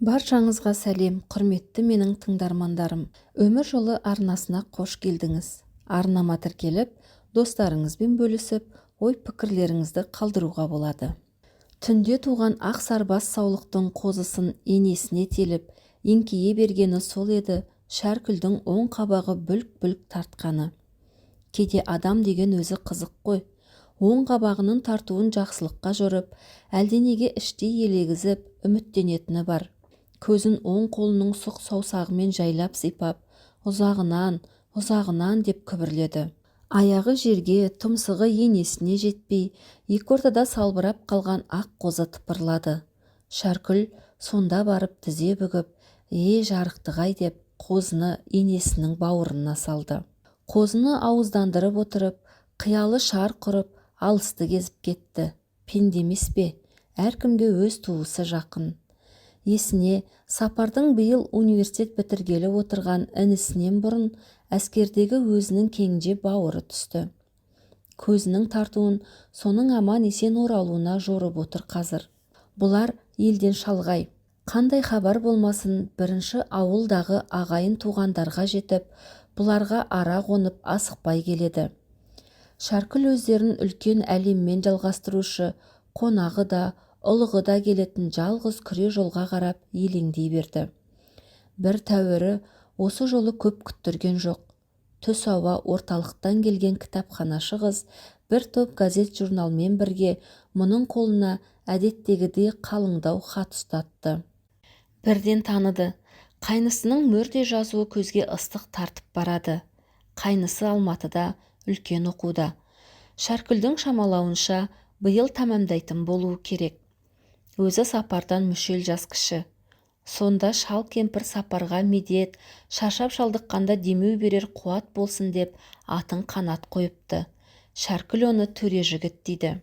Баршаңызға сәлем, құрметті менің тыңдармандарым! Өмір жолы арнасына қош келдіңіз! Арнама тіркеліп, достарыңызбен бөлісіп, ой-пікірлеріңізді қалдыруға болады. Түнде туған ақ сарбас саулықтың қозысын енесіне теліп, еңкейе бергені сол еді, Шәркүлдің оң қабағы бүлк-бүлк тартқаны. Кейде адам деген өзі қызық қой. Оң қабағының тартуын жақсылыққа жорып, әлденеге іштей елегізіп, үміттенетіні бар. Көзін оң қолының сұқ саусағымен жайлап сипап, ұзағынан, ұзағынан деп күбірледі. Аяғы жерге, тұмсығы енесіне жетпей, екі ортада салбырап қалған ақ қозы тыпырлады. Шәркүл сонда барып тізе бүгіп, «Е, жарықтық-ай» деп қозыны енесінің бауырына салды. Қозыны ауыздандырып отырып, қиялы шарқ ұрып, алысты кезіп кетті. Пенде емес пе, әркімге өз туысы жақын. Есіне Сапардың биыл университет бітіргелі отырған інісінен бұрын әскердегі өзінің кенже бауыры түсті. Көзінің тартуын соның аман-есен оралуына жорып отыр қазір. Бұлар елден шалғай. Қандай хабар болмасын бірінші ауылдағы ағайын-туғандарға жетіп, бұларға ара қонып асықпай келеді. Шәркүл өздерін үлкен әлеммен жалғастырушы, қонағы да, ұлығы да келетін жалғыз күре жолға қарап елеңдей берді. Бір тәуірі осы жолы көп күттірген жоқ. Түс ауа орталықтан келген кітапханашы қыз бір топ газет-журналмен бірге мұның қолына әдеттегідей қалыңдау хат ұстатты. Бірден таныды. Қайнысының мөрдей жазуы көзге ыстық тартып барады. Қайнысы Алматыда, үлкен оқуда. Шәркүлдің шамалауынша, биыл тәмамдайтын болуы керек. Өзі Сапардан мүшел жас кіші. Сонда шал кемпір Сапарға медет, шаршап шалдыққанда демеу берер қуат болсын деп атын Қанат қойыпты. Шәркүл оны төре жігіт дейді.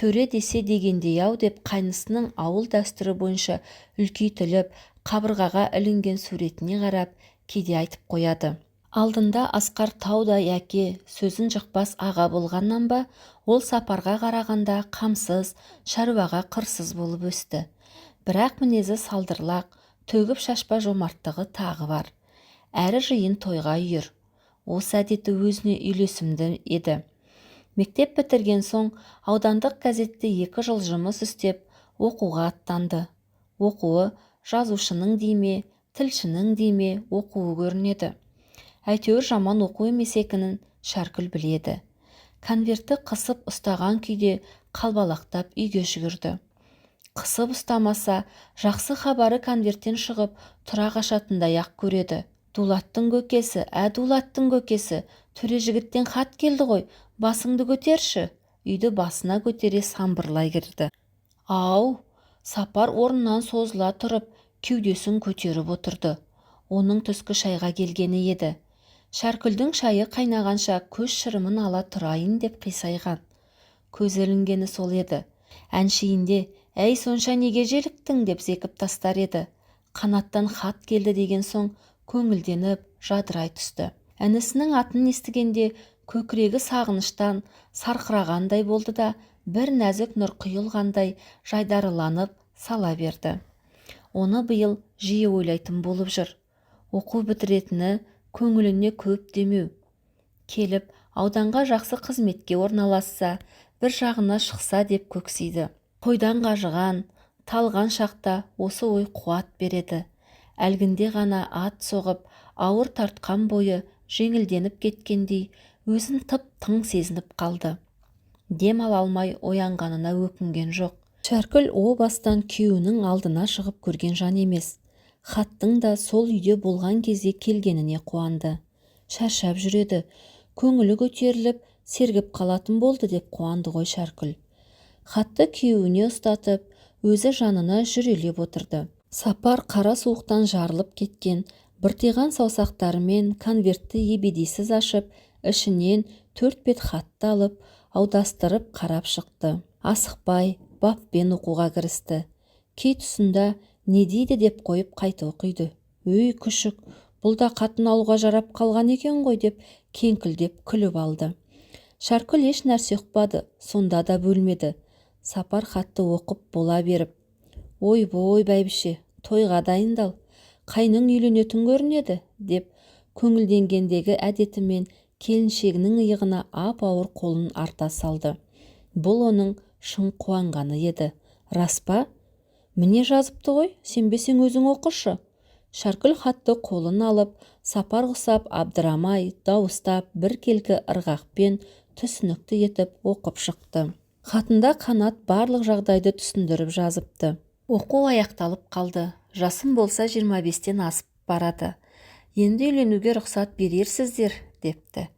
Төре десе дегендей-ау деп қайнысының ауыл дәстүрі бойынша үлкейтіліп, қабырғаға ілінген суретіне қарап, кейде айтып қояды. Алдында асқар таудай әке, сөзін жықпас аға болғаннан ба, ол Сапарға қарағанда қамсыз, шаруаға қырсыз болып өсті. Бірақ мінезі салдырлақ, төгіп шашпа жомарттығы тағы бар. Әрі жиын тойға үйір. Осы әдеті өзіне үйлесімді еді. Мектеп бітірген соң аудандық газетте 2 жыл жұмыс істеп, оқуға аттанды. Оқуы жазушының дей ме, тілшінің дей ме, оқуы көрінеді. Әйтеуір жаман оқу емес екенін Шәркүл біледі. Конвертті қысып ұстаған күйде қалбалақтап үйге жүгірді. Қысып ұстамаса, жақсы хабары конверттен шығып, тұра қашатындай-ақ көреді. Дулаттың көкесі, ә Дулаттың көкесі, төре жігіттен хат келді ғой, басыңды көтерші. Үйді басына көтере самбырлай кірді. Ау, Сапар орнынан созыла тұрып, кеудесін көтеріп отырды. Оның түскі шайға келгені еді. Шәркүлдің шайы қайнағанша көз шырымын ала тұрайын деп қисайған. Көзі ілінгені сол еді. Әншейінде, әй сонша неге желіктің деп зекіп тастар еді. Қанаттан хат келді деген соң көңілденіп жадырай түсті. Інісінің атын естігенде көкірегі сағыныштан сарқырағандай болды да, бір нәзік нұр құйылғандай жайдарыланып сала берді. Оны биыл жиі ойлайтын болып жүр. Оқу бітіретіні көңіліне көп демеу. Келіп, ауданға жақсы қызметке орналасса, бір жағына шықса деп көксейді. Қойдан қажыған, талған шақта осы ой қуат береді. Әлгінде ғана ат соғып, ауыр тартқан бойы жеңілденіп кеткендей, өзін тып-тың сезініп қалды. Дем ала алмай оянғанына өкінген жоқ. Шәркүл о бастан күйеуінің алдына шығып көрген жан емес. Хаттың да сол үйде болған кезде келгеніне қуанды. Шаршап жүреді, көңілі көтеріліп, сергіп қалатын болды деп қуанды ғой Шәркүл. Хатты күйеуіне ұстатып, өзі жанына жүрелеп отырды. Сапар қара суықтан жарылып кеткен, быртиған саусақтарымен конвертті ебедейсіз ашып, ішінен 4 бет хатты алып, аудастырып қарап шықты. Асықпай, баппен оқуға кірісті. Кей тұсында не дейді деп қойып қайта оқиды. Өй, күшік, бұл да қатын алуға жарап қалған екен ғой деп кеңкілдеп күліп алды. Шәркүл еш нәрсе ұқпады, сонда да бөлмеді. Сапар хатты оқып бола беріп, ойбой бәйбіше, Тойға дайындал. Қайның үйленетін көрінеді, деп көңілденгендегі әдетімен келіншегінің иығына ап-ауыр қолын арта салды. Бұл оның шын қуанғаны еді. Рас па? Міне жазыпты ғой, сенбесең өзің оқышы. Шәркүл хатты қолын алып, Сапар құсап абдырамай, дауыстап, біркелкі ырғақпен түсінікті етіп оқып шықты. Хатында Қанат барлық жағдайды түсіндіріп жазыпты. Оқу аяқталып қалды. Жасым болса 25-тен асып барады. Енді үйленуге рұқсат берерсіздер, депті.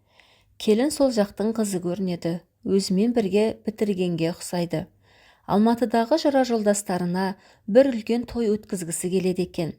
Келін сол жақтың қызы көрінеді. Өзімен бірге бітіргенге ұқсайды. Алматыдағы жора жолдастарына бір үлкен той өткізгісі келеді екен.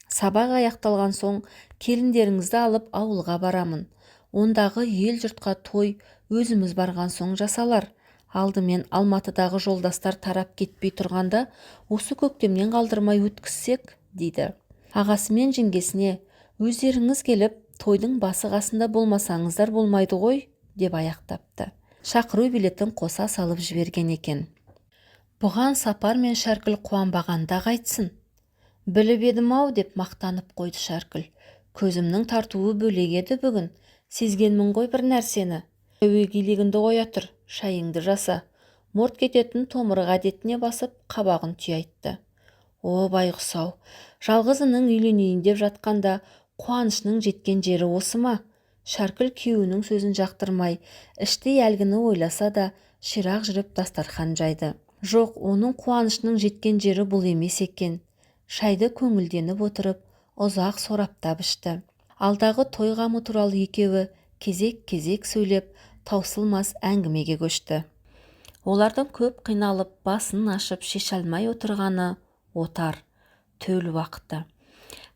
Сабақ аяқталған соң келіндеріңізді алып ауылға барамын. Ондағы ел жұртқа той өзіміз барған соң жасалар. Алдымен Алматыдағы жолдастар тарап кетпей тұрғанда осы көктемнен қалдырмай өткізсек, дейді. Ағасы мен жеңгесіне өздеріңіз келіп тойдың басы қасында болмасаңыздар болмайды ғой, деп аяқтапты. Шақыру билетін қоса салып жіберген екен. Бұған Сапар мен Шәркүл қуанбағанда қайтсын. Біліп едім-ау, деп мақтанып қойды Шәркүл. Көзімнің тартуы бөлек еді бүгін. Сезгенмін ғой бір нәрсені. Әуегейлігіңді қоя тұр, шайыңды жаса. Морт кететін томырық әдетіне басып, қабағын түйе айтты. О, байғұс-ау, жалғыз інің үйленейін деп жатқанда қуанышының жеткен жері осы ма? Шәркүл күйеуінің сөзін жақтырмай, іштей әлгіні ойласа да, ширақ жүріп дастархан жайды. Жоқ, оның қуанышының жеткен жері бұл емес екен. Шайды көңілденіп отырып, ұзақ сораптап ішті. Алдағы той қамы туралы екеуі кезек-кезек сөйлеп, таусылмас әңгімеге көшті. Олардың көп қиналып, басын ашып шеше алмай отырғаны отар, төл уақыты.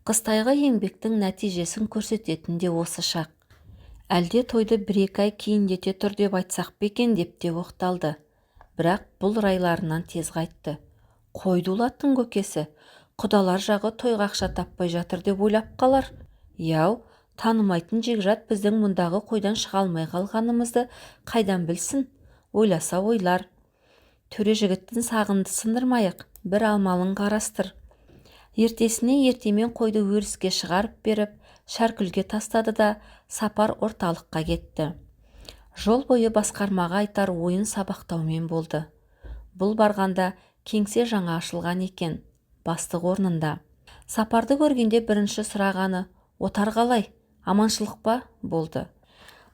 Қыстайғы еңбектің нәтижесін көрсететін де осы шақ. Әлде тойды 1-2 ай кейіндете тұр деп айтсақ па екен деп те оқталды. Бірақ бұл райларынан тез қайтты. Қой Дулаттың көкесі, құдалар жағы тойға ақша таппай жатыр деп ойлап қалар. Яу, танымайтын жекжат біздің мұндағы қойдан шыға алмай қалғанымызды қайдан білсін, ойласа ойлар. Төре жігіттің сағынды сындырмайық, бір амалын қарастыр. Ертесіне ертемен қойды өріске шығарып беріп, Шәркүлге тастады да Сапар орталыққа кетті. Жол бойы басқармаға айтар ойын сабақтаумен болды. Бұл барғанда кеңсе жаңа ашылған екен, бастық орнында. Сапарды көргенде бірінші сұрағаны, отар қалай, аманшылық па, болды.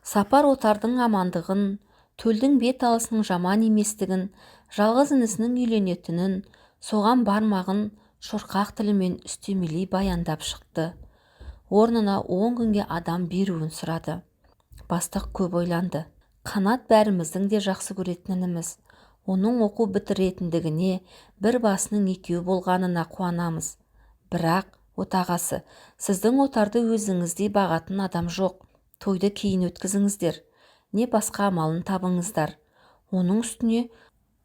Сапар отардың амандығын, төлдің бет алысының жаман еместігін, жалғыз інісінің үйленетінін, соған бармағын шорқақ тілімен үстемелей баяндап шықты. Орнына 10 күнге адам беруін сұрады. Бастық көп ойланды. Қанат бәріміздің де жақсы көретін ініміз. Оның оқу бітіретіндігіне, бір басының екеуі болғанына қуанамыз. Бірақ, отағасы, сіздің отарды өзіңіздей бағатын адам жоқ. Тойды кейін өткізіңіздер. Не басқа амалын табыңыздар. Оның үстіне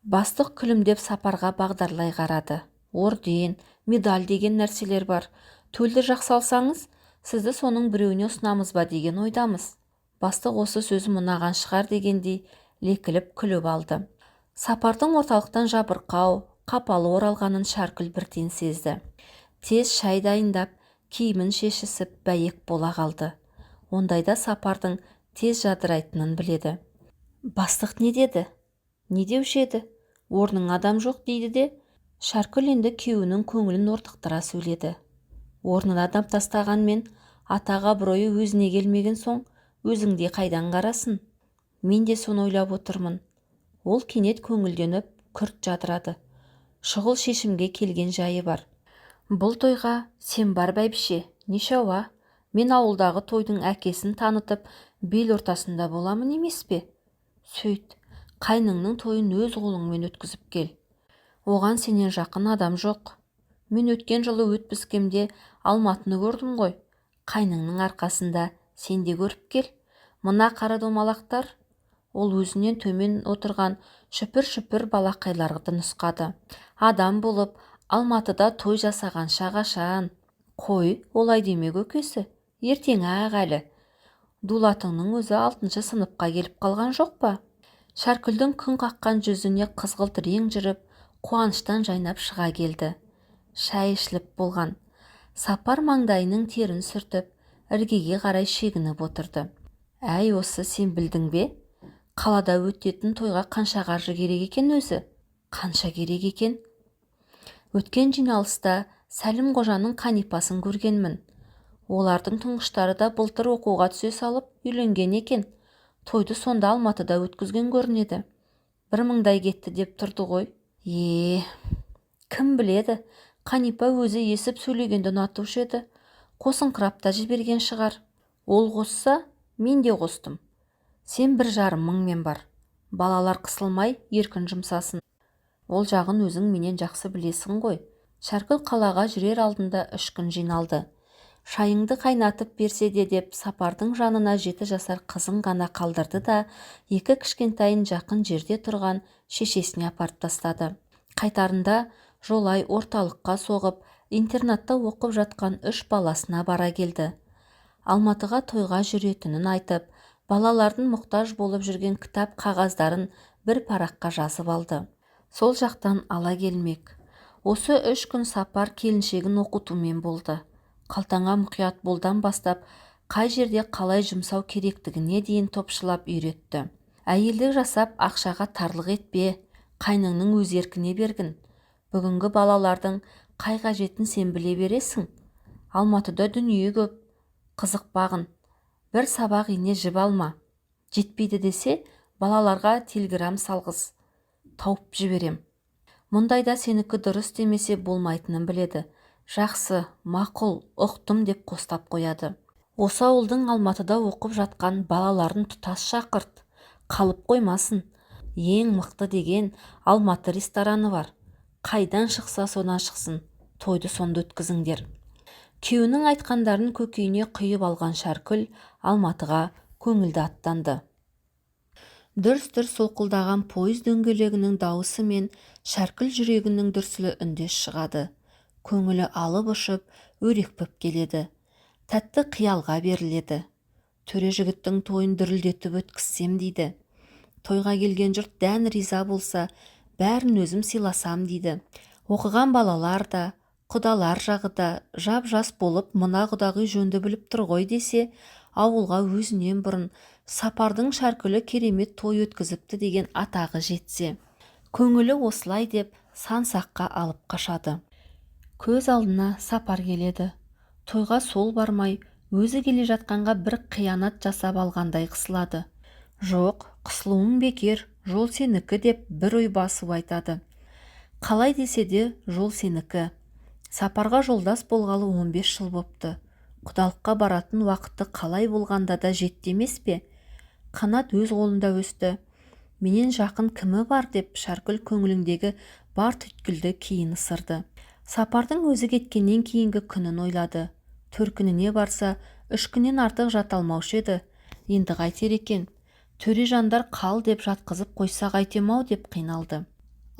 бастық күлімдеп Сапарға бағдарлай қарады. Орден, медаль деген нәрселер бар. Төлді жақсы алсаңыз, сізді соның біреуіне ұсынамыз ба деген ойдамыз. Бастық осы сөзім ұнаған шығар дегендей лекіліп күліп алды. Сапардың орталықтан жабырқау, қапалы оралғанын Шәркүл бірден сезді. Тез шай дайындап, киімін шешісіп бәйек бола қалды. Ондайда Сапардың тез жадырайтынын біледі. Бастық не деді? Не деуші еді? Орның адам жоқ дейді де. Шәркүл енді күйеуінің көңілін ортықтыра сөйледі. Орнына адам тастағанмен атақ абыройы өзіне келмеген соң өзіңде қайдан қарасын? Мен де соны ойлап отырмын. Ол кенет көңілденіп күрт жадырады. Шұғыл шешімге келген жайы бар. Бұл тойға сен бар бәйбіше, нешауа? Мен ауылдағы тойдың әкесін танытып, бел ортасында боламын емес пе? Сөйт, қайныңның тойын өз қолыңмен өткізіп кел. Оған сенен жақын адам жоқ. Мен өткен жылы өтпіскемде Алматыны көрдім ғой. Қайныңның арқасында сен де көріп кел. Мына қара домалақтар, ол өзінен төмен отырған шүпір-шүпір балақайларды нұсқады. Адам болып Алматыда той жасағанша қашан? Қой, олай деме көкесі, ертең-ақ әлі. Дулатыңның өзі 6-шы сыныпқа келіп қалған жоқ па? Шәркүлдің күн қаққан жүзіне қызғылт рең жүріп, қуаныштан жайнап шыға келді. Шай ішіліп болған. Сапар маңдайының терін сүртіп, іргеге қарай шегініп отырды. Әй, осы сен білдің бе? Қалада өтетін тойға қанша қаржы керек екен өзі? Қанша керек екен? Өткен жиналыста Сәлім қожаның Қанипасын көргенмін. Олардың тұңғыштары да былтыр оқуға түсе салып үйленген екен. Тойды сонда Алматыда өткізген көрінеді. 1000-дай кетті деп тұрды ғой. Е, кім біледі, Қанипа өзі есіп сөйлегенді ұнатушы еді. Қосыңқырап та жіберген шығар. Ол қосса, мен де қостым. Сен 1,5 мыңмен бар. Балалар қысылмай еркін жұмсасын. Ол жағын өзің менен жақсы білесің ғой. Шәркүл қалаға жүрер алдында 3 күн жиналды. Шайыңды қайнатып берсе де деп Сапардың жанына 7 жасар қызын ғана қалдырды да, 2 кішкентайын жақын жерде тұрған шешесіне апарып тастады. Қайтарында жолай орталыққа соғып, интернатта оқып жатқан 3 баласына бара келді. Алматыға тойға жүретінін айтып, балалардың мұқтаж болып жүрген кітап қағаздарын бір параққа жазып алды. Сол жақтан ала келмек. Осы 3 күн Сапар келіншегін оқытумен болды. Қалтаңа мұқият болдан бастап, қай жерде қалай жұмсау керектігіне дейін топшылап үйретті. Әйелдік жасап ақшаға тарлық етпе, қайныңның өз еркіне бергін. Бүгінгі балалардың қай қажетін сен біле бересің. Алматыда дүние көп, қызықпағын. Бір сабақ ине жіп алма. Жетпейді десе, балаларға телеграм салғыз. Тауып жіберем. Мұндайда сенікі дұрыс демесе болмайтынын біледі. Жақсы, мақұл, ұқтым деп қостап қояды. Осы ауылдың Алматыда оқып жатқан балаларын тұтас шақырт, қалып қоймасын. Ең мықты деген Алматы рестораны бар. Қайдан шықса содан шықсын, тойды сонда өткізіңдер. Күйеуінің айтқандарын көкейіне құйып алған Шәркүл Алматыға көңілді аттанды. Дүрс-дүрс солқылдаған пойыз дөңгелегінің дауысы мен Шәркүл жүрегінің дүрсілі үндес шығады. Көңілі алып ұшып, өрекпіп келеді. Тәтті қиялға беріледі. Төре жігіттің тойын дүрілдетіп өткізсем дейді. Тойға келген жұрт дән риза болса, бәрін өзім сыйласам дейді. Оқыған балалар да, құдалар жағы да жап-жас болып мына құдағи жөнді біліп тұр ғой десе, ауылға өзінен бұрын Сапардың Шәркүлі керемет той өткізіпті деген атағы жетсе. Көңілі осылай деп сан саққа алып қашады. Көз алдына Сапар келеді. Тойға сол бармай, өзі келе жатқанға бір қиянат жасап алғандай қысылады. Жоқ, қысылуың бекер, жол сенікі деп бір ой басып айтады. Қалай десе де жол сенікі. Сапарға жолдас болғалы 15 жыл бопты. Құдалыққа баратын уақыты қалай болғанда да жетті емес пе? Қанат өз қолында өсті. Менен жақын кімі бар деп Шәркүл көңіліндегі бар түйткілді кейін ысырды. Сапардың өзі кеткеннен кейінгі күнін ойлады. Төркініне барса, 3 күннен артық жата алмаушы еді. Енді қайтер екен? Төрежандар қал деп жатқызып қойса қайтем-ау деп қиналды.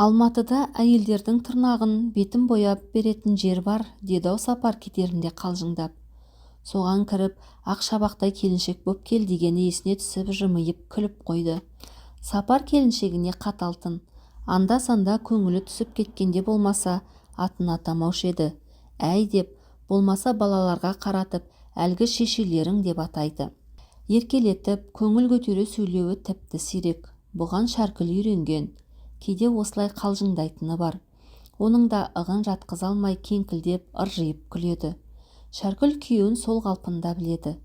Алматыда әйелдердің тырнағын, бетін бояп беретін жер бар, деді-ау Сапар кетерінде қалжыңдап. Соған кіріп, ақ шабақтай келіншек боп кел дегені есіне түсіп жымиып күліп қойды. Сапар келіншегіне қаталтын. Анда-санда көңілі түсіп кеткенде болмаса, атын атамаушы еді. Әй деп, болмаса балаларға қаратып, әлгі шешелерің деп атайды. Еркелетіп, көңіл көтере сөйлеуі тіпті сирек. Бұған Шәркүл үйренген. Кейде осылай қалжыңдайтыны бар. Оның да ығын жатқыза алмай кеңкілдеп, ыржиып күледі. Шәркүл күйеуін сол қалпында біледі.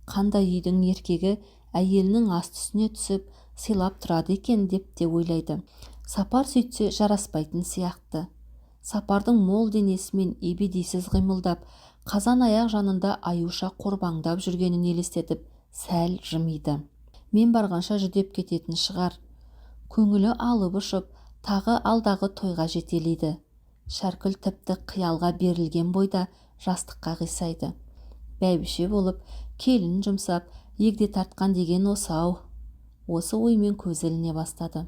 Қандай үйдің еркегі әйелінің асты үстіне түсіп, сыйлап тұрады екен деп те ойлайды. Сапар сөйтсе жараспайтын сияқты. Сапардың мол денесімен ебедейсіз қимылдап, қазан аяқ жанында аюша қорбаңдап жүргенін елестетіп, сәл жымиды. Мен барғанша жүдеп кететін шығар. Көңілі алып ұшып, тағы алдағы тойға жетелейді. Шәркүл тіпті қиялға берілген бойда жастыққа қисайды. Бәйбіше болып, келін жұмсап, егде тартқан деген осы-ау. Осы оймен көзі іліне бастады.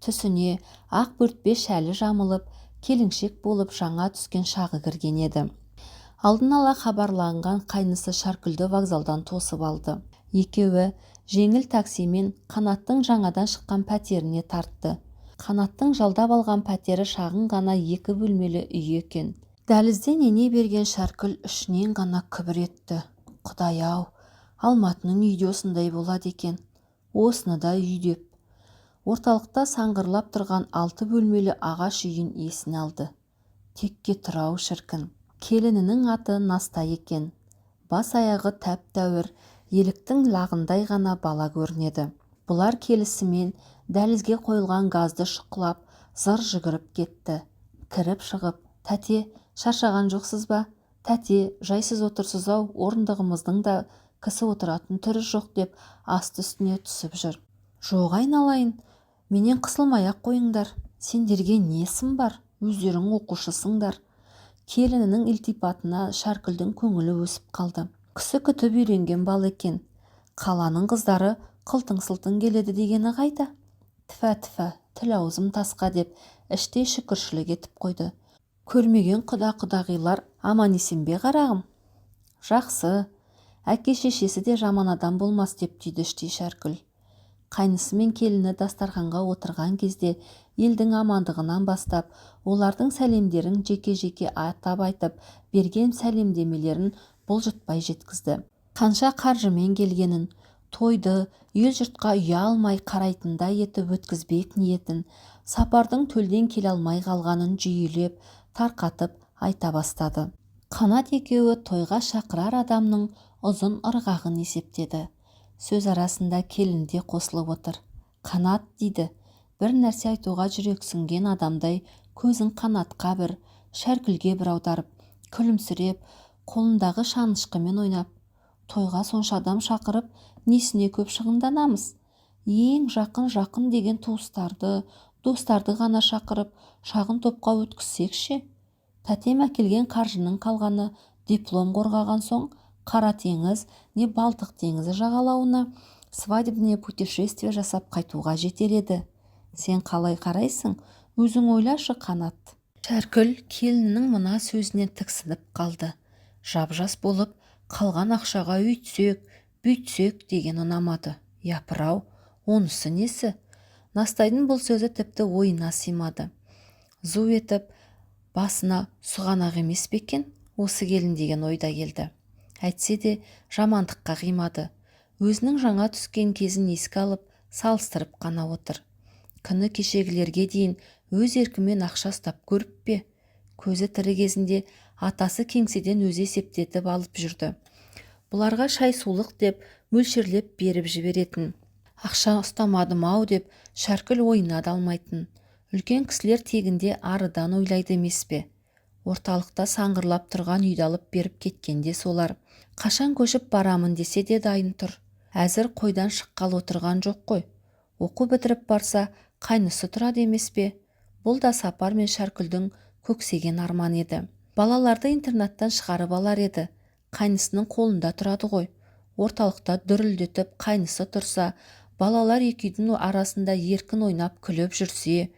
Түсіне ақ бөртпе шәлі жамылып, келіншек болып жаңа түскен шағы кірген еді. Алдын ала хабарланған қайнысы Шәркүлді вокзалдан тосып алды. Екеуі жеңіл таксимен Қанаттың жаңадан шыққан пәтеріне тартты. Қанаттың жалдап алған пәтері шағын ғана 2 бөлмелі үй екен. Дәлізден ене берген Шәркүл ішінен ғана күбір етті. Құдай-ау, Алматының үйі де осындай болады екен. Осыны да үй деп. Орталықта саңғырлап тұрған 6 бөлмелі ағаш үйін есіне алды. Текке тұр-ау шіркін. Келінінің аты Настай екен. Бас аяғы тәп-тәуір, еліктің лағындай ғана бала көрінеді. Бұлар келісімен дәлізге қойылған газды шұқылап, зыр жүгіріп кетті. Кіріп шығып, тәте, шаршаған жоқсыз ба? Тәте, жайсыз отырсыз-ау, орындығымыздың да кісі отыратын түрі жоқ деп асты үстіне түсіп жүр. Жоқ айналайын, менен қысылмай-ақ қойыңдар. Сендерге не сын бар, өздерің оқушысыңдар. Келінінің ілтипатына Шәркүлдің көңілі өсіп қалды. Кісі күтіп үйренген бал екен. Қаланың қыздары қылтың-сылтың келеді дегені қайда? Тіфә-тіфә, тіл аузым тасқа деп іштей шүкіршілік етіп қойды. Көрмеген құда-құдағилар аман-есен бе қарағым? Жақсы, әке-шешесі де жаман адам болмас деп түйді іштей Шәркүл. Қайнысы мен келіні дастарханға отырған кезде елдің амандығынан бастап, олардың сәлемдерін жеке-жеке атап айтып, берген сәлемдемелерін бұлжытпай жеткізді. Қанша қаржымен келгенін, тойды ел-жұртқа ұялмай қарайтындай етіп өткізбек ниетін, сапардың төлден келе алмай қалғанын жүйелеп, тарқатып айта бастады. Қанат екеуі тойға шақырар адамның ұзын ырғағын есептеді. Сөз арасында келін де қосылып отыр. Қанат дейді, бір нәрсе айтуға жүрексінген адамдай көзін Қанатқа бір, Шәркүлге бір аударып, күлімсіреп, қолындағы шанышқымен ойнап, тойға сонша адам шақырып, несіне көп шығынданамыз? Ең жақын-жақын деген туыстарды, достарды ғана шақырып, шағын топқа өткізсек ше? Тәтем әкелген қаржының қалғаны диплом қорғаған соң, Қара теңіз, не Балтық теңізі жағалауына свадебное путешествие жасап қайтуға жетер еді. Сен қалай қарайсың? Өзің ойлашы, Қанат. Шәркүл келінінің мына сөзінен тіксініп қалды. Жап-жас болып, қалған ақшаға үйтсек, бүйтсек деген ұнамады. Япырау, онысы несі? Настайдың бұл сөзі тіпті ойына сыймады. Зу етіп, басына сұғанақ емес пе екен, осы келін деген ойда келді. Әйтсе де жамандыққа қимады. Өзінің жаңа түскен кезін еске алып, салыстырып қана отыр. Күні кешегілерге дейін өз еркімен ақша ұстап көріп пе? Көзі тірі кезінде атасы кеңседен өзі есептетіп алып жүрді. Бұларға шай-сулық деп мөлшерлеп беріп жіберетін. Ақша ұстамадым-ау деп Шәркүл ойына да алмайтын. Үлкен кісілер тегінде арыдан ойлайды емес пе? Орталықта саңғырлап тұрған үйді алып беріп кеткенде солар. Қашан көшіп барамын десе де дайын тұр. Әзір қойдан шыққалы отырған жоқ қой. Оқу бітіріп барса, қайнысы тұрады емес пе? Бұл да Сапар мен Шәркүлдің көксеген арманы еді. Балаларды интернаттан шығарып алар еді. Қайнысының қолында тұрады ғой. Орталықта дүрілдетіп қайнысы тұрса, балалар екі үйдің арасында еркін ойнап күліп жүрсе,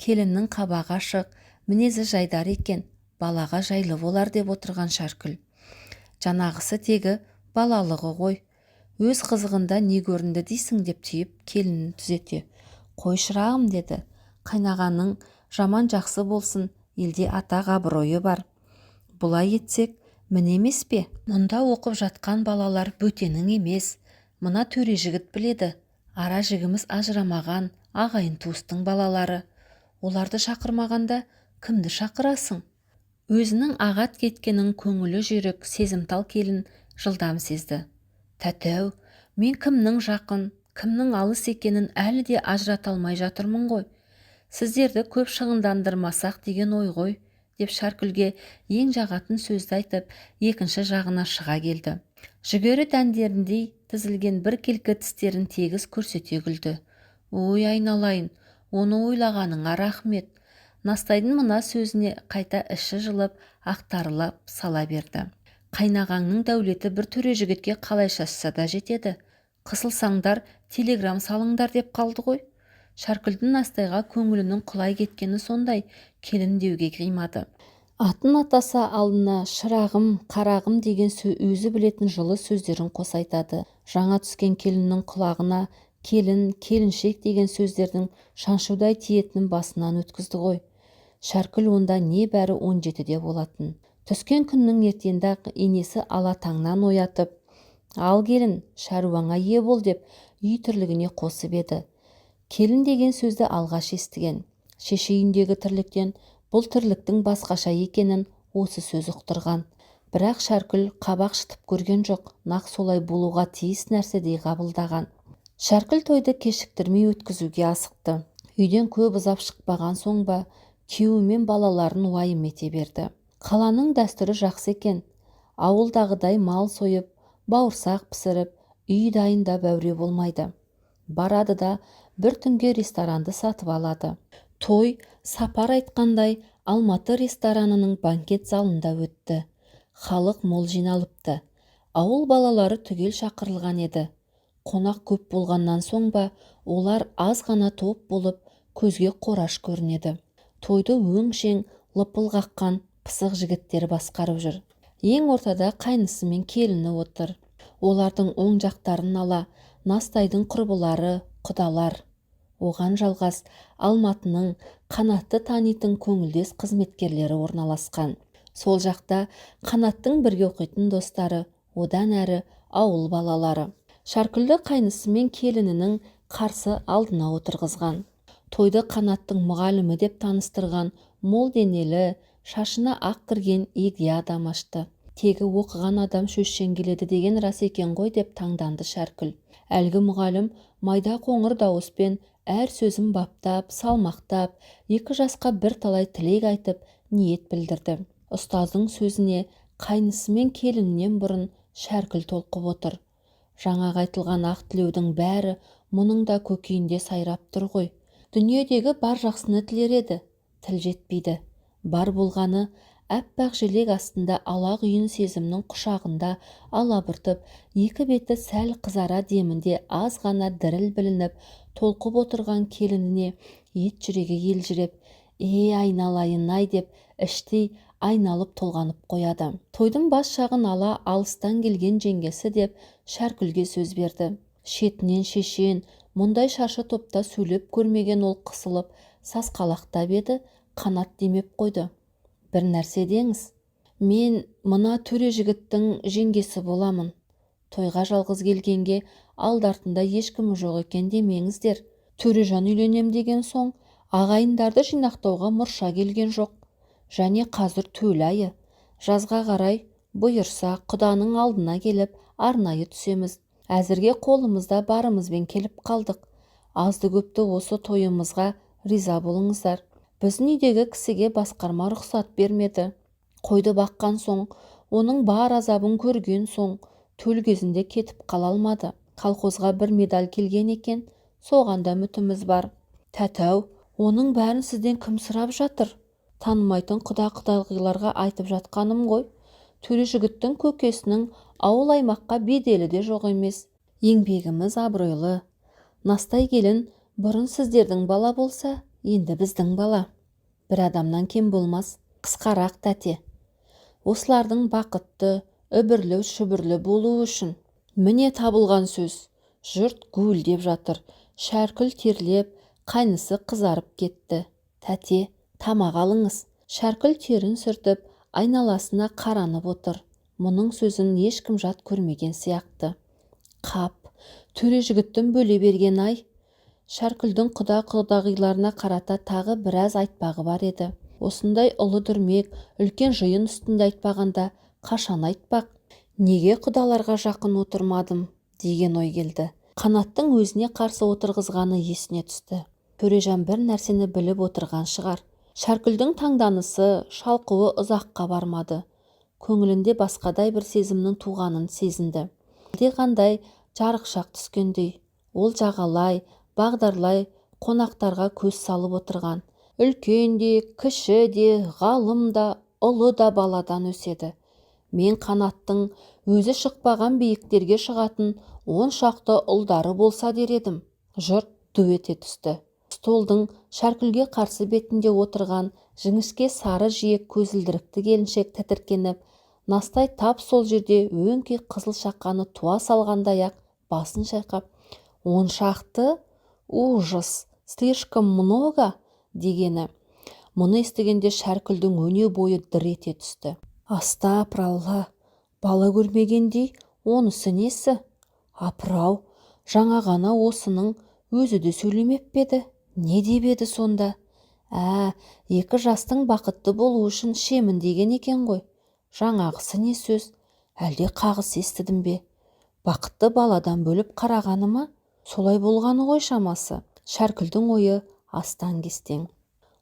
келіннің қабағы ашық, мінезі жайдар екен, балаға жайлы болар деп отырған Шәркүл. Жанағысы тегі балалығы ғой. Өз қызығында не көрінді дейсің деп түйіп келінін түзете. Қой шырағым деді. Қайнағаның жаман жақсы болсын, елде атақ абыройы бар. Бұлай етсек, міне емес пе? Мұнда оқып жатқан балалар бөтенің емес. Мына төре жігіт біледі. Ара жігіміз ажырамаған ағайын туыстың балалары. Оларды шақырмағанда кімді шақырасың? Өзінің ағат кеткенін көңілі жүйрік сезімтал келін жылдам сезді. Тәтәу, мен кімнің жақын, кімнің алыс екенін әлі де ажырата алмай жатырмын ғой. Сіздерді көп шығындандырмасақ деген ой ғой, деп Шәркүлге ең жағатын сөзді айтып, екінші жағына шыға келді. Жүгері дәндеріндей тізілген біркелкі тістерін тегіс көрсете күлді. Ой, айналайын, оны ойлағаныңа рахмет. Настайдың мына сөзіне қайта іші жылып, ақтарылып сала берді. Қайнағаңның дәулеті бір төре жігітке қалай шашса да жетеді. Қысылсаңдар, телеграм салыңдар деп қалды ғой. Шәркүлдің Настайға көңілінің құлай кеткені сондай, келін деуге қимады. Атын атаса алдына шырағым, қарағым деген өзі білетін жылы сөздерін қоса айтады. Жаңа түскен келіннің құлағына келін, келіншек деген сөздердің шаншудай тиетінін басынан өткізді ғой. Шәркүл онда небәрі 17-де болатын. Түскен күннің ертеңінде-ақ енесі ала таңнан оятып, «Ал келін, шаруаңа ие бол» деп үй тірлігіне қосып еді. Келін деген сөзді алғаш естіген. Шеше үйіндегі тірліктен бұл тірліктің басқаша екенін осы сөз ұқтырған. Бірақ Шәркүл қабақ шытып көрген жоқ, нақ солай болуға тиіс нәрседей қабылдаған. Шәркүл тойды кешіктірмей өткізуге асықты. Үйден көп ұзап шықпаған соң ба, күйеуі мен балаларын уайым ете берді. Қаланың дәстүрі жақсы екен. Ауылдағыдай мал сойып, бауырсақ пісіріп, үй дайындап әуре болмайды. Барады да бір түнге ресторанды сатып алады. Той сапар айтқандай Алматы ресторанының банкет залында өтті. Халық мол жиналыпты. Ауыл балалары түгел шақырылған еді. Қонақ көп болғаннан соң ба, олар аз ғана топ болып, көзге қораш көрінеді. Тойды өңшең лыпыл қаққан пысық жігіттер басқарып жүр. Ең ортада қайнысы мен келіні отыр. Олардың оң жақтарын ала Настайдың құрбылары, құдалар. Оған жалғас Алматының Қанатты танитын көңілдес қызметкерлері орналасқан. Сол жақта Қанаттың бірге оқитын достары, одан әрі ауыл балалары. Шәркүлді қайнысы мен келінінің қарсы алдына отырғызған. Тойды Қанаттың мұғалімі деп таныстырған мол денелі, шашына ақ кірген егде адам ашты. Тегі оқыған адам сөзшең келеді деген рас екен ғой деп таңданды Шәркүл. Әлгі мұғалім майда қоңыр дауыспен әр сөзін баптап, салмақтап, екі жасқа бірталай тілек айтып, ниет білдірді. Ұстаздың сөзіне қайнысы мен келінінен бұрын Шәркүл толқып отыр. Жаңағы айтылған ақ тілеудің бәрі мұның да көкейінде сайрап тұр ғой. Дүниедегі бар жақсыны тілер еді, тіл жетпейді. Бар болғаны әппақ желек астында алақұйын сезімнің құшағында алабұртып, екі беті сәл қызара демінде аз ғана діріл білініп, толқып отырған келініне ет жүрегі елжіреп, «Е, айналайын-ай» деп іштей айналып толғанып қояды. Тойдың бас жағын ала алыстан келген жеңгесі деп Шәркүлге сөз берді. Шетінен шешен, мұндай шаршы топта сөйлеп көрмеген ол қысылып, сасқалақтап еді, Қанат демеп қойды. Бір нәрсе деңіз. Мен мына төре жігіттің жеңгесі боламын. Тойға жалғыз келгенге алды-артында ешкімі жоқ екен демеңіздер. Төрежан үйленем деген соң ағайындарды жинақтауға мұрша келген жоқ. Және қазір төл айы. Жазға қарай бұйырса құданың алдына келіп арнайы түсеміз. Әзірге қолымызда барымызбен келіп қалдық. Азды-көпті осы тойымызға риза болыңыздар. Біздің үйдегі кісіге басқарма рұқсат бермеді. Қойды баққан соң, оның бар азабын көрген соң, төл кезінде кетіп қала алмады. Колхозға бір медаль келген екен, соған да үмітіміз бар. Тәтәу, оның бәрін сізден кім сұрап жатыр? Танымайтын құда-құдағиларға айтып жатқаным ғой. Төре жігіттің көкесінің ауыл аймаққа беделі де жоқ емес. Еңбегіміз абыройлы. Настай келін бұрын сіздердің бала болса, енді біздің бала. Бір адамнан кем болмас. Қысқарақ тәте. Осылардың бақытты, үбірлі-шүбірлі болуы үшін. Міне табылған сөз. Жұрт гуілдеп жатыр. Шәркүл терлеп, қайнысы қызарып кетті. Тәте, тамақ алыңыз. Шәркүл терін сүртіп, айналасына қаранып отыр. Мұның сөзін ешкім жат көрмеген сияқты. Қап, төре жігіттің бөле берген ай. Шәркүлдің құда-құдағиларына қарата тағы біраз айтпағы бар еді. Осындай ұлы дүрмек, үлкен жиын үстінде айтпағанда қашан айтпақ? Неге құдаларға жақын отырмадым деген ой келді. Қанаттың өзіне қарсы отырғызғаны есіне түсті. Төрежан бір нәрсені біліп отырған шығар. Шәркүлдің таңданысы, шалқуы ұзаққа бармады. Көңілінде басқадай бір сезімнің туғанын сезінді. Әлдеқандай жарықшақ түскендей, ол жағалай, бағдарлай қонақтарға көз салып отырған. Үлкен де, кіші де, ғалым да, ұлы да баладан өседі. Мен Қанаттың өзі шықпаған биіктерге шығатын 10 шақты ұлдары болса дер едім. Жұрт ду ете түсті. Столдың Шәркүлге қарсы бетінде отырған жіңішке сары жиек көзілдірікті келіншек тітіркеніп, Настай тап сол жерде өңкей қызыл шаққаны туа салғандай-ақ басын шайқап, 10 шақты? Ужас, слишком много дегені. Мұны естігенде Шәркүлдің өне бойы дір ете түсті. Астапыралла, бала көрмегендей, онысы несі? Апырау, жаңа ғана осының өзі де сөйлемеп пе еді? Не деп еді сонда? Ә, екі жастың бақытты болуы үшін ішемін деген екен ғой. Жаңағысы не сөз? Әлде қағыс естідім бе? Бақытты баладан бөліп қарағаны ма? Солай болғаны ғой шамасы. Шәркүлдің ойы астан-кестең.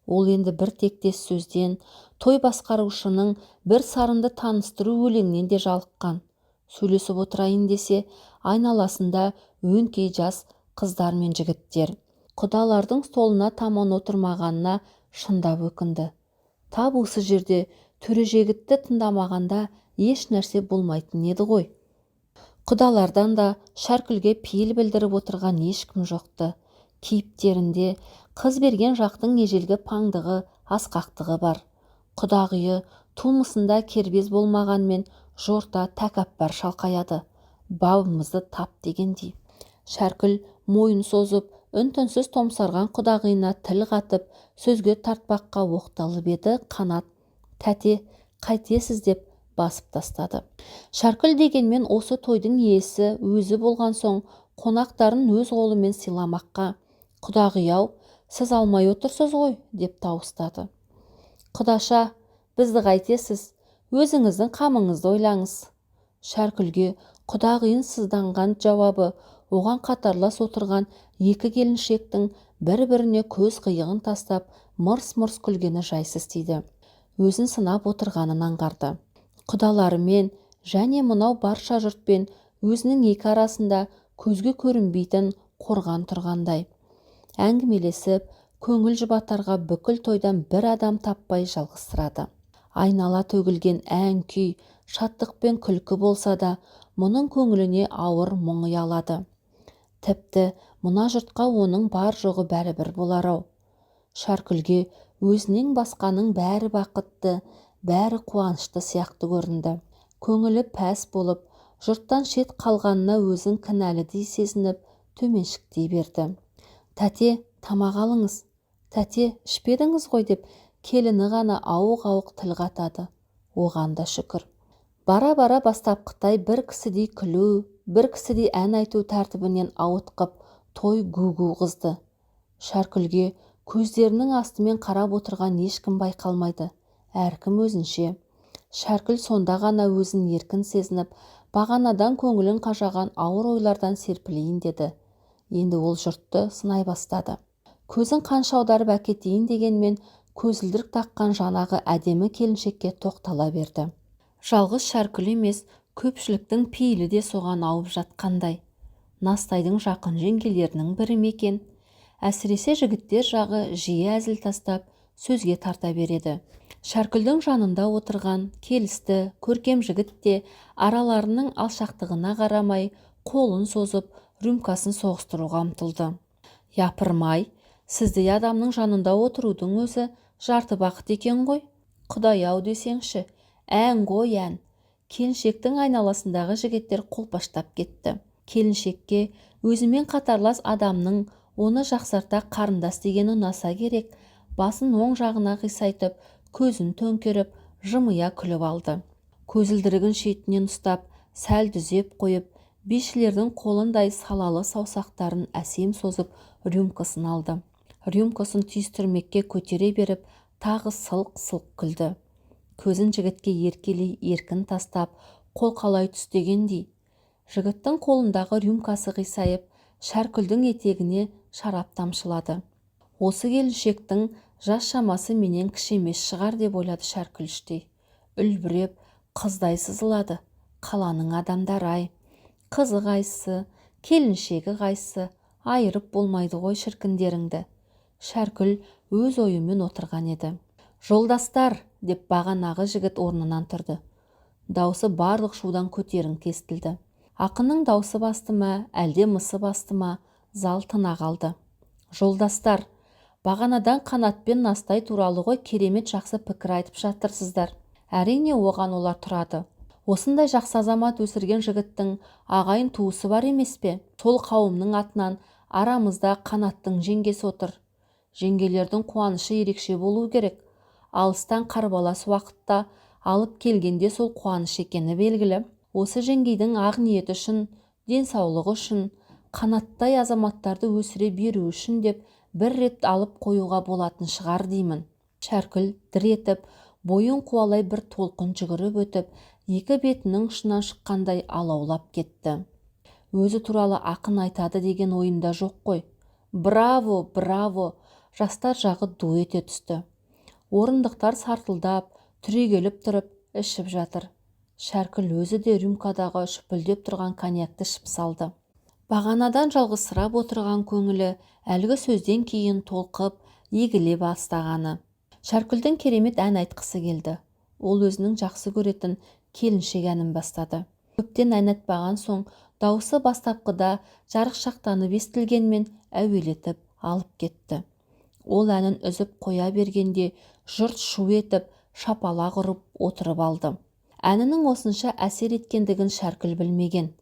Ол енді бір тектес сөзден, той басқарушының бір сарынды таныстыру өлеңнен де жалыққан. Сөйлесіп отырайын десе, айналасында өңкей жас қыздар мен жігіттер. Құдалардың столына таман отырмағанына шындап өкінді. Тап осы жерде Төрежегітті тыңдамағанда еш нәрсе болмайтын еді ғой. Құдалардан да Шәркүлге пейіл білдіріп отырған ешкім жоқты. Кейіптерінде қыз берген жақтың ежелгі паңдығы, асқақтығы бар. Құдағиы тумысында кербез болмағанмен жорта тәкаппар шалқаяды. Бабымызды тап дегендей. Шәркүл мойын созып, үн-түнсіз томсарған құдағиына тіл қатып, сөзге тартпаққа оқталып еді, Қанат тәте қайтесіз деп басып тастады. Шәркүл дегенмен осы тойдың иесі өзі болған соң қонақтарын өз қолымен сыйламаққа, құдағи-ау, сіз алмай отырсыз ғой, деп тауыстады. Құдаша, бізді қайтесіз, өзіңіздің қамыңызды ойлаңыз. Шәркүлге құдағиын сызданған жауабы оған қатарлас отырған екі келіншектің бір-біріне көз қиығын тастап, мырс-мырс күлгені жайсыз тиді. Өзін сынап отырғанын аңғарды. Құдаларымен және мынау барша жұртпен өзінің екі арасында көзге көрінбейтін қорған тұрғандай. Әңгімелесіп, көңіл жұбатарға бүкіл тойдан бір адам таппай жалғызсырады. Айнала төгілген ән-күй, шаттық пен күлкі болса да, мұның көңіліне ауыр мұң ұялады. Тіпті мына жұртқа оның бар-жоғы бәрібір болар-ау. Шәркүлге өзінен басқаның бәрі бақытты, бәрі қуанышты сияқты көрінді. Көңілі пәс болып, жұрттан шет қалғанына өзін кінәлідей сезініп, төменшіктей берді. Тәте, тамақ алыңыз. Тәте, ішпедіңіз ғой деп келіні ғана ауық-ауық тіл қатады. Оған да шүкір. Бара-бара бастапқытай бір кісідей күлу, бір кісідей ән айту тәртібінен ауытқып, той гу-гу қызды. Шәркүлге көздерінің астымен қарап отырған ешкім байқалмайды. Әркім өзінше. Шәркүл сонда ғана өзін еркін сезініп, бағанадан көңілін қажаған ауыр ойлардан серпілейін деді. Енді ол жұртты сынай бастады. Көзін қанша аударып әкетейін дегенмен, көзілдірік таққан жанағы әдемі келіншекке тоқтала берді. Жалғыз Шәркүл емес, көпшіліктің пейілі де соған ауып жатқандай. Настайдың жақын жеңгелерінің бірі ме екен? Әсіресе жігіттер жағы жиі әзіл тастап, сөзге тарта береді. Шәркүлдің жанында отырған келісті, көркем жігіт те араларының алшақтығына қарамай, қолын созып, рюмкасын соғыстыруға ұмтылды. Япырмай, сіздей адамның жанында отырудың өзі жарты бақыт екен ғой. Құдай-ау десеңші, ән ғой ән. Келіншектің айналасындағы жігіттер қолпаштап кетті. Келіншекке өзімен қатарлас адамның оны жақсарта қарындас дегені ұнаса керек, басын оң жағына қисайтып, көзін төңкеріп, жымия күліп алды. Көзілдірігін шетінен ұстап, сәл түзеп қойып, бишілердің қолындай салалы саусақтарын әсем созып, рюмкасын алды. Рюмкасын түйістірмекке көтере беріп, тағы сылқ-сылқ күлді. Көзін жігітке еркелей еркін тастап, қолқалай түс дегендей. Жігіттің қолындағы рюмкасы қисайып, Шәркүлдің етегіне шарап тамшылады. Осы келіншектің жас шамасы менен кіші емес шығар деп ойлады Шәркүл іштей. Үлбіреп, қыздай сызылады. Қаланың адамдары-ай. Қызы қайсы, келіншегі қайсы, айырып болмайды ғой шіркіндеріңді. Шәркүл өз ойымен отырған еді. Жолдастар, деп бағанағы жігіт орнынан тұрды. Даусы барлық шудан көтеріңкі естілді. Ақынның даусы басты ма, әлде мысы басты ма, зал тына қалды. Жолдастар, бағанадан Қанат пен Настай туралы ғой керемет жақсы пікір айтып жатырсыздар. Әрине оған олар тұрады. Осындай жақсы азамат өсірген жігіттің ағайын туысы бар емес пе? Сол қауымның атынан арамызда Қанаттың жеңгесі отыр. Жеңгелердің қуанышы ерекше болу керек. Алыстан қарбалас уақытта алып келгенде сол қуаныш екені белгілі. Осы жеңгейдің ақ ниеті үшін, денсаулығы үшін, қанаттай азаматтарды өсіре беру үшін деп бір рет алып қоюға болатын шығар деймін. Шәркүл дір етіп, бойын қуалай бір толқын жүгіріп өтіп, екі бетінің ұшынан шыққандай алаулап кетті. Өзі туралы ақын айтады деген ойымда жоқ қой. Браво, браво! Жастар жағы ду ете түсті. Орындықтар сартылдап, түрегеліп тұрып, ішіп жатыр. Шәркүл өзі де рюмкадағы шүпілдеп тұрған коньякты ішіп салды. Бағанадан жалғызсырап отырған көңілі әлгі сөзден кейін толқып, егіле бастағаны. Шәркүлдің керемет ән айтқысы келді. Ол өзінің жақсы көретін келіншек әнін бастады. Көптен ән айтпаған соң дауысы бастапқыда жарықшақтанып естілгенмен әуелетіп алып кетті. Ол әнін үзіп қоя бергенде жұрт шу етіп, шапалақ ұрып отырып алды. Әнінің осынша әсер еткендігін Шәркүл білмеген.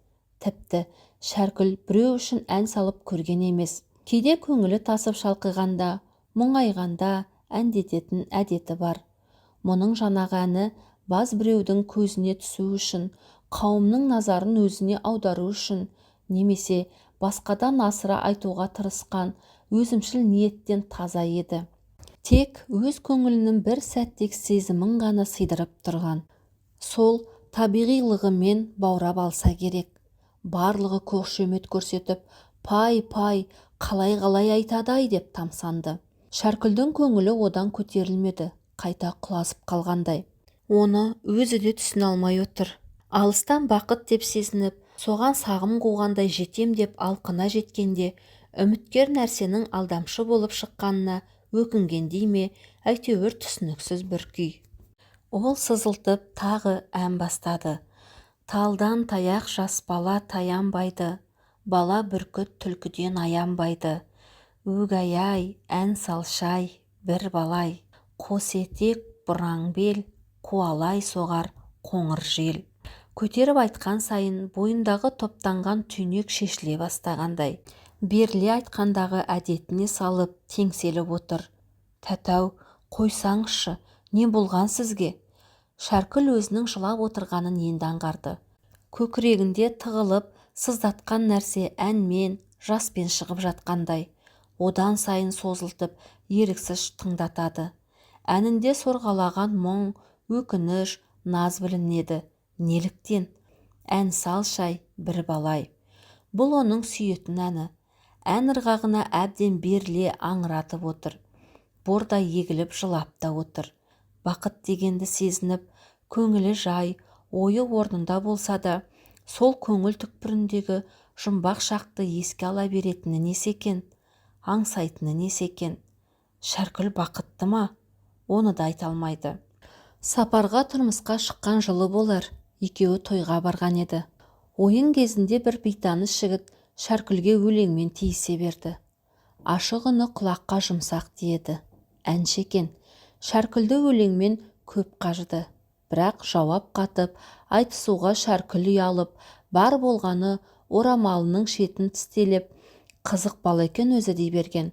Тіпті Шәркүл біреу үшін ән салып көрген емес. Кейде көңілі тасып шалқиғанда, мұңайғанда әндететін әдеті бар. Мұның жаңағы әні баз біреудің көзіне түсу үшін, қауымның назарын өзіне аудару үшін, немесе басқадан асыра айтуға тырысқан өзімшіл ниеттен таза еді. Тек өз көңілінің бір сәттік сезімін ғана сыйдырып тұрған. Сол табиғилығымен баурап алса керек. Барлығы қошемет көрсетіп, пай-пай, қалай-қалай айтады-ай деп тамсанды. Шәркүлдің көңілі одан көтерілмеді, қайта құлазып қалғандай. Оны өзі де түсіне алмай отыр. Алыстан бақыт деп сезініп, соған сағым қуғандай жетем деп алқына жеткенде, үміткер нәрсенің алдамшы болып шыққанына өкінгендей ме, әйтеуір түсініксіз бір күй. Ол сызылтып тағы ән бастады. Талдан таяқ жас бала таянбайды, бала бүркіт түлкіден аянбайды. Өгәй-ай, ән салшай, бір балай, қос етек бұраң бел, қуалай соғар қоңыр жел. Көтеріп айтқан сайын бойындағы топтанған түйнек шешіле бастағандай. Беріле айтқандағы әдетіне салып теңселіп отыр. Тәтәу, қойсаңызшы, не болған сізге? Шәркүл өзінің жылап отырғанын енді аңғарды. Көкірегінде тығылып, сыздатқан нәрсе әнмен, жаспен шығып жатқандай. Одан сайын созылтып, еріксіз тыңдатады. Әнінде сорғалаған мұң, өкініш, наз білінеді. Неліктен? Ән салшай, бір балай. Бұл оның сүйетін әні. Ән ырғағына әбден беріле аңыратып отыр. Бордай егіліп жылап та отыр. Бақыт дегенді сезініп, көңілі жай, ойы орнында болса да, сол көңіл түкпіріндегі жұмбақ шақты еске ала беретіні несі екен? Аңсайтыны несі екен? Шәркүл бақытты ма? Оны да айта алмайды. Сапарға тұрмысқа шыққан жылы болар, екеуі тойға барған еді. Ойын кезінде бір бейтаныс жігіт Шәркүлге өлеңмен тиісе берді. Ашық үні құлаққа жұмсақ тиеді. Әнші екен. Шәркүлді өлеңмен көп қажыды. Бірақ жауап қатып, айтысуға Шәркүл ұялып, бар болғаны орамалының шетін тістелеп, қызық бала екен өзі дей берген.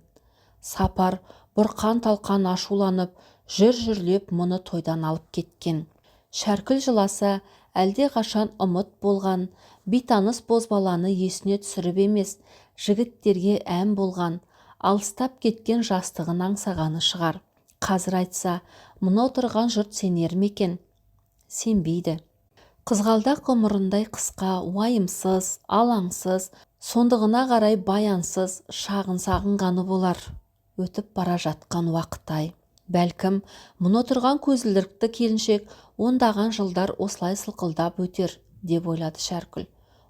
Сапар бұрқан-талқан ашуланып, жүр-жүрлеп мұны тойдан алып кеткен. Шәркүл жыласа, әлде қашан ұмыт болған, бейтаныс бозбаланы есіне түсіріп емес, жігіттерге ән болған, алыстап кеткен жастығын аңсағаны шығар. Қазір айтса, мына отырған жұрт сенер ме екен? Сенбейді. Қызғалдақ ғұмырындай қысқа, уайымсыз, алаңсыз, сондығына қарай баянсыз, шағын сағынғаны болар. Өтіп бара жатқан уақыт-ай. Бәлкім, мұны отырған көзілдірікті келіншек ондаған жылдар осылай сылқылдап өтер, деп ойлады Шәркүл.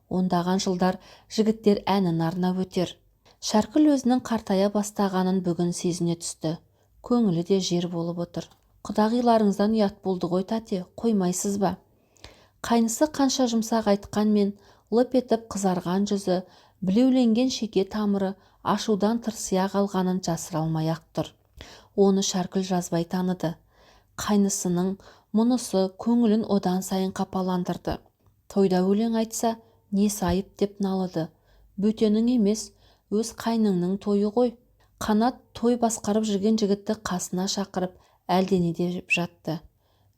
Ондаған жылдар жігіттер әнін арнап өтер. Шәркүл өзінің қартая бастағанын бүгін сезіне түсті. Көңілі де жер болып отыр. Құдағиларыңыздан ұят болды ғой, тәте, қоймайсыз ба? Қайнысы қанша жұмсақ айтқанмен, лып етіп қызарған жүзі, білеуленген шеке тамыры ашудан тырсия қалғанын жасыра алмай-ақ тұр. Оны Шәркүл жазбай таныды. Қайнысының мұнысы көңілін одан сайын қапаландырды. Тойда өлең айтса, несі айып деп налыды. Бөтенің емес, өз қайныңның тойы ғой. Қанат той басқарып жүрген жігітті қасына шақырып, Әлдене деп жатты.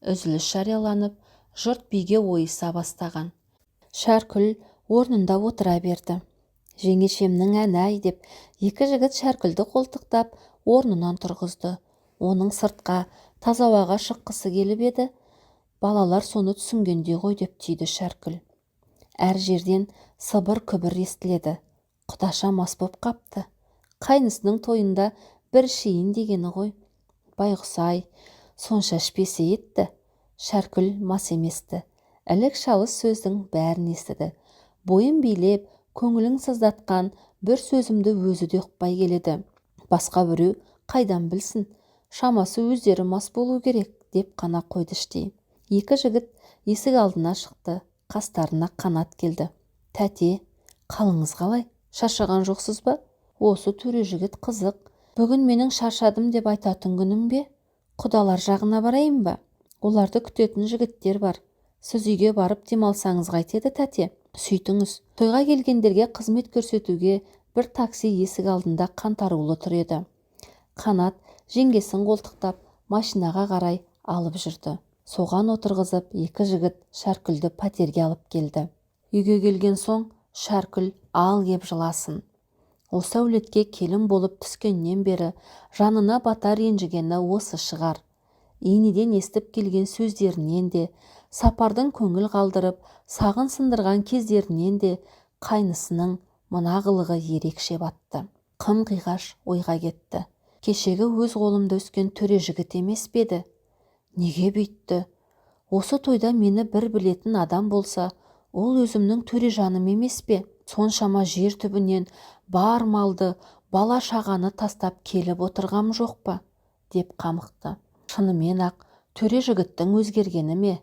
Үзіліс жарияланып, жұрт биге ойыса бастаған. Шәркүл орнында отыра берді. Жеңешемнің әні-ай деп екі жігіт Шәркүлді қолтықтап орнынан тұрғызды. Оның сыртқа, таза ауаға шыққысы келіп еді. Балалар соны түсінгендей ғой деп түйді Шәркүл. Әр жерден сыбыр-күбір естіледі. Құдаша мас боп қапты. Қайнысының тойында бір ішейін дегені ғой. Байғұс-ай, сонша ішпесе етті. Шәркүл мас еместі. Ілік-шалыс сөздің бәрін естіді. Бойын билеп, көңілін сыздатқан бір сөзімді өзі де ұқпай келеді. Басқа біреу қайдан білсін, шамасы өздері мас болу керек, деп қана қойды іштей. Екі жігіт есік алдына шықты, қастарына Қанат келді. Тәте, қалыңыз қалай? Шаршаған жоқсыз ба? Осы төре жігіт қызық. Бүгін менің шаршадым деп айтатын күнім бе? Құдалар жағына барайын ба? Оларды күтетін жігіттер бар. Сіз үйге барып демалсаңыз қайтеді, тәте? Сөйтіңіз. Тойға келгендерге қызмет көрсетуге бір такси есік алдында қаңтарулы тұр еді. Қанат жеңгесін қолтықтап машинаға қарай алып жүрді. Соған отырғызып, екі жігіт Шәркүлді пәтерге алып келді. Үйге келген соң Шәркүл ал кеп жыласын. Осы әулетке келін болып түскеннен бері жанына бата ренжігені осы шығар. Енеден естіп келген сөздерінен де, сапардың көңіл қалдырып, сағын сындырған кездерінен де қайнысының мына қылығы ерекше батты. Қым-қиғаш ойға кетті. Кешегі өз қолымда өскен төре жігіт емес пе еді? Неге бүйтті? Осы тойда мені бір білетін адам болса, ол өзімнің Төрежаным емес пе? Соншама жер түбінен бар малды, бала шағаны тастап келіп отырғам жоқ па? Деп қамықты. Шынымен-ақ төре жігіттің өзгергені ме?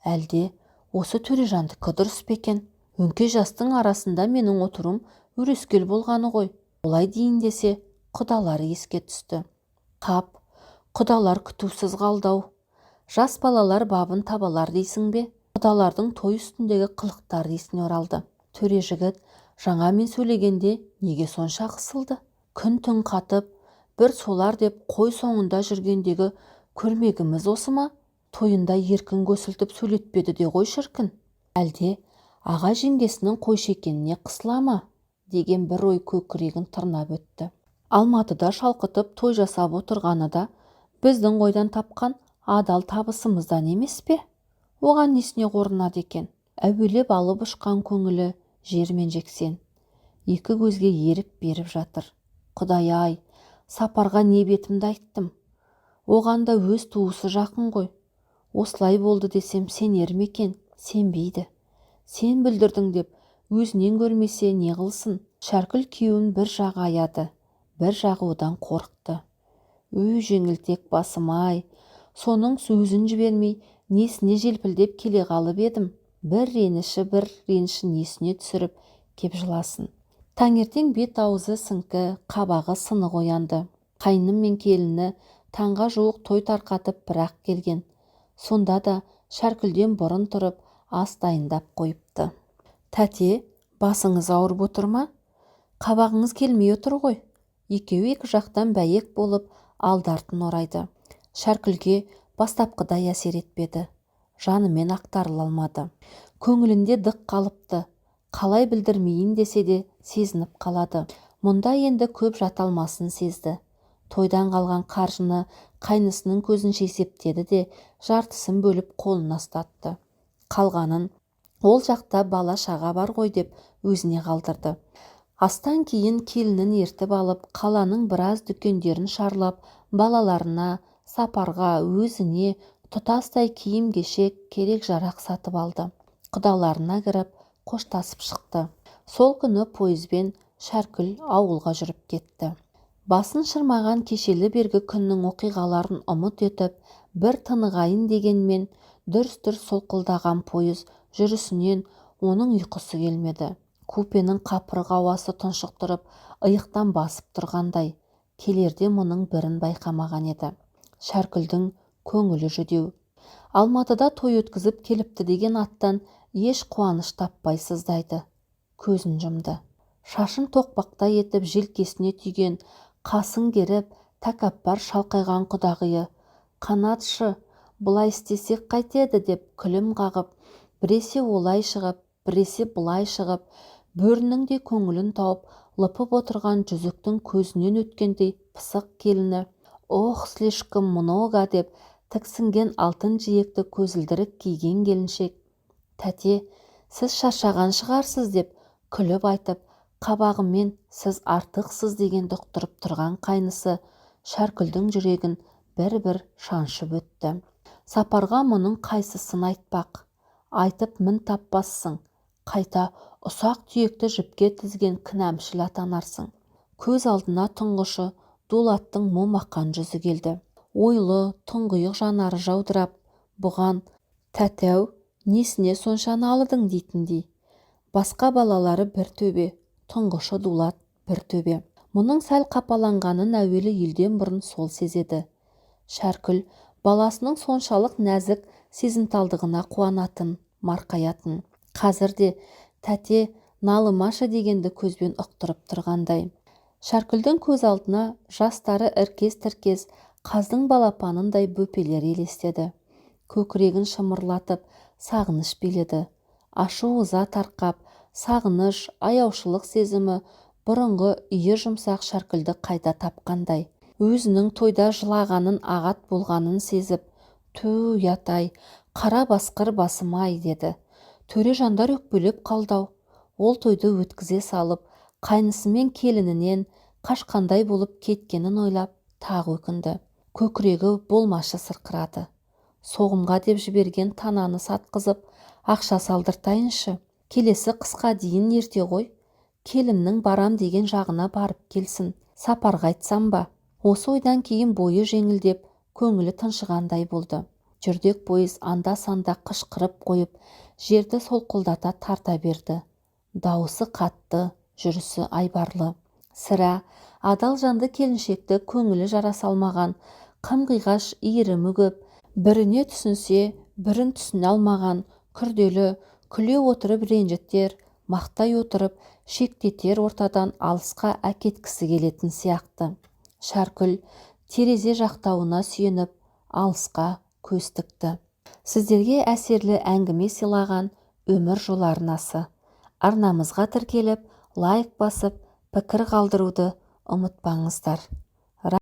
Әлде осы Төрежандікі дұрыс па екен? Өңкей жастың арасында менің отыруым өрескел болғаны ғой. Олай дейін десе, құдалары еске түсті. Қап, құдалар күтусіз қалды-ау. Жас балалар бабын табалар дейсің бе? Құдалардың той үстіндегі қылықтары есіне оралды. Төре жігіт жаңа мен сөйлегенде неге сонша қысылды? Күн-түн қатып, бір солар деп қой соңында жүргендегі көрмегіміз осы ма? Тойында еркін көсілтіп сөйлетпеді де ғой шіркін. Әлде аға жеңгесінің қойшы екеніне қысыла ма? Деген бір ой көкірегін тырнап өтті. Алматыда шалқытып той жасап отырғаны да біздің қойдан тапқан адал табысымыздан емес пе? Оған несіне қорынады екен? Әуелеп алып ұшқан көңілі жермен жексен. Екі көзге еріп беріп жатыр. Құдай-ай, сапарға не бетімді айттым? Оған да өз туысы жақын ғой. Осылай болды десем сенер ме екен? Сенбейді. Сен бүлдірдің деп өзінен көрмесе не қылсын? Шәркүл күйеуін бір жағы аяды, бір жағы одан қорықты. Өй, жеңілтек басым-ай, соның сөзін жібермей несіне желпілдеп келе қалып едім. Бір реніші бір ренішін есіне түсіріп кеп жыласын. Таңертең бет аузы сіңкі, қабағы сынық оянды. Қайным мен келіні таңға жуық той тарқатып бірақ келген. Сонда да Шәркүлден бұрын тұрып ас дайындап қойыпты. Тәте, басыңыз ауырып отыр ма? Қабағыңыз келмей отыр ғой. Екеуі екі жақтан бәйек болып алды-артын орайды. Шәркүлге бастапқыдай әсер етпеді. Жанымен ақтарыла алмады. Көңілінде дық қалыпты. Қалай білдірмейін десе де сезініп қалады. Мұнда енді көп жата алмасын сезді. Тойдан қалған қаржыны қайнысының көзінше есептеді де жартысын бөліп қолына ұстатты. Қалғанын ол жақта бала-шаға бар ғой деп өзіне қалдырды. Астан кейін келінін ертіп алып, қаланың біраз дүкендерін шарлап, балаларына, сапарға, өзіне тұтастай киім-кешек, керек-жарақ сатып алды. Құдаларына кіріп, қоштасып шықты. Сол күні пойызбен Шәркүл ауылға жүріп кетті. Басын шырмаған кешелі бергі күннің оқиғаларын ұмыт етіп, бір тынығайын дегенмен, дүрс-дүрс солқылдаған пойыз жүрісінен оның ұйқысы келмеді. Купенің қапырық ауасы тұншықтырып, иықтан басып тұрғандай. Келерде мұның бірін байқамаған еді. Шәркүлдің көңілі жүдеу. Алматыда той өткізіп келіпті деген аттан еш қуаныш таппай сыздайды. Көзін жұмды. Шашын тоқпақтай етіп желкесіне түйген, қасын керіп, тәкаппар шалқайған құдағиы Қанатшы, бұлай істесек қайтеді деп күлім қағып, біресе олай шығып, біресе былай шығып, бөрінің де көңілін тауып, лыпып отырған жүзіктің көзінен өткендей пысық келіні, «Ох, слишком много» деп тіксінген алтын жиекті көзілдірік киген келіншек, «Тәте, сіз шаршаған шығарсыз» деп күліп айтып, қабағымен «сіз артықсыз» дегенді ұқтырып тұрған қайнысы Шәркүлдің жүрегін бір-бір шаншып өтті. Сапарға мұның қайсысын айтпақ? Айтып мін таппассың, қайта ұсақ-түйекті жіпке тізген кінәмшіл атанарсың. Көз алдына тұңғышы Дулаттың момақан жүзі келді. Ойлы, тұңғиық жанары жаудырап, бұған «Тәтәу, несіне сонша налыдың?» дейтіндей. Басқа балалары бір төбе, тұңғышы Дулат бір төбе. Мұның сәл қапаланғанын әуелі елден бұрын сол сезеді. Шәркүл баласының соншалық нәзік сезімталдығына қуанатын, марқаятын. Қазір де «Тәте, налымашы» дегенді көзбен ұқтырып тұрғандай. Шәркүлдің көз алдына жастары іркес-тіркес қаздың балапанындай бөпелер елестеді. Көкірегін шымырлатып сағыныш биледі. Ашу-ыза тарқап, сағыныш, аяушылық сезімі бұрынғы иі жұмсақ Шәркүлді қайта тапқандай. Өзінің тойда жылағанын ағат болғанын сезіп, «Түу, ұят-ай, қара басқыр басым-ай» деді. Төрежандар өкпелеп қалды-ау. Ол тойды өткізе салып, қайнысы мен келінінен қашқандай болып кеткенін ойлап, тағы өкінді. Көкірегі болмашы сырқырады. Соғымға деп жіберген тананы сатқызып, ақша салдыртайыншы. Келесі қысқа дейін ерте ғой. Келіннің барам деген жағына барып келсін. Сапарға айтсам ба? Осы ойдан кейін бойы жеңілдеп, көңілі тыншығандай болды. Жүрдек пойыз анда-санда қышқырып қойып, жерді солқылдата тарта берді. Дауысы қатты, жүрісі айбарлы. Сірә, адал жанды келіншекті көңілі жараса алмаған, қым-қиғаш иірімі көп, біріне түсінсе, бірін түсіне алмаған, күрделі, күле отырып ренжітер, мақтай отырып, шектетер ортадан алысқа әкеткісі келетін сияқты. Шәркүл терезе жақтауына сүйеніп, алысқа көз тікті. Сіздерге әсерлі әңгіме сыйлаған Өмір жолы арнасы. Арнамызға тіркеліп, лайк басып, пікір қалдыруды ұмытпаңыздар.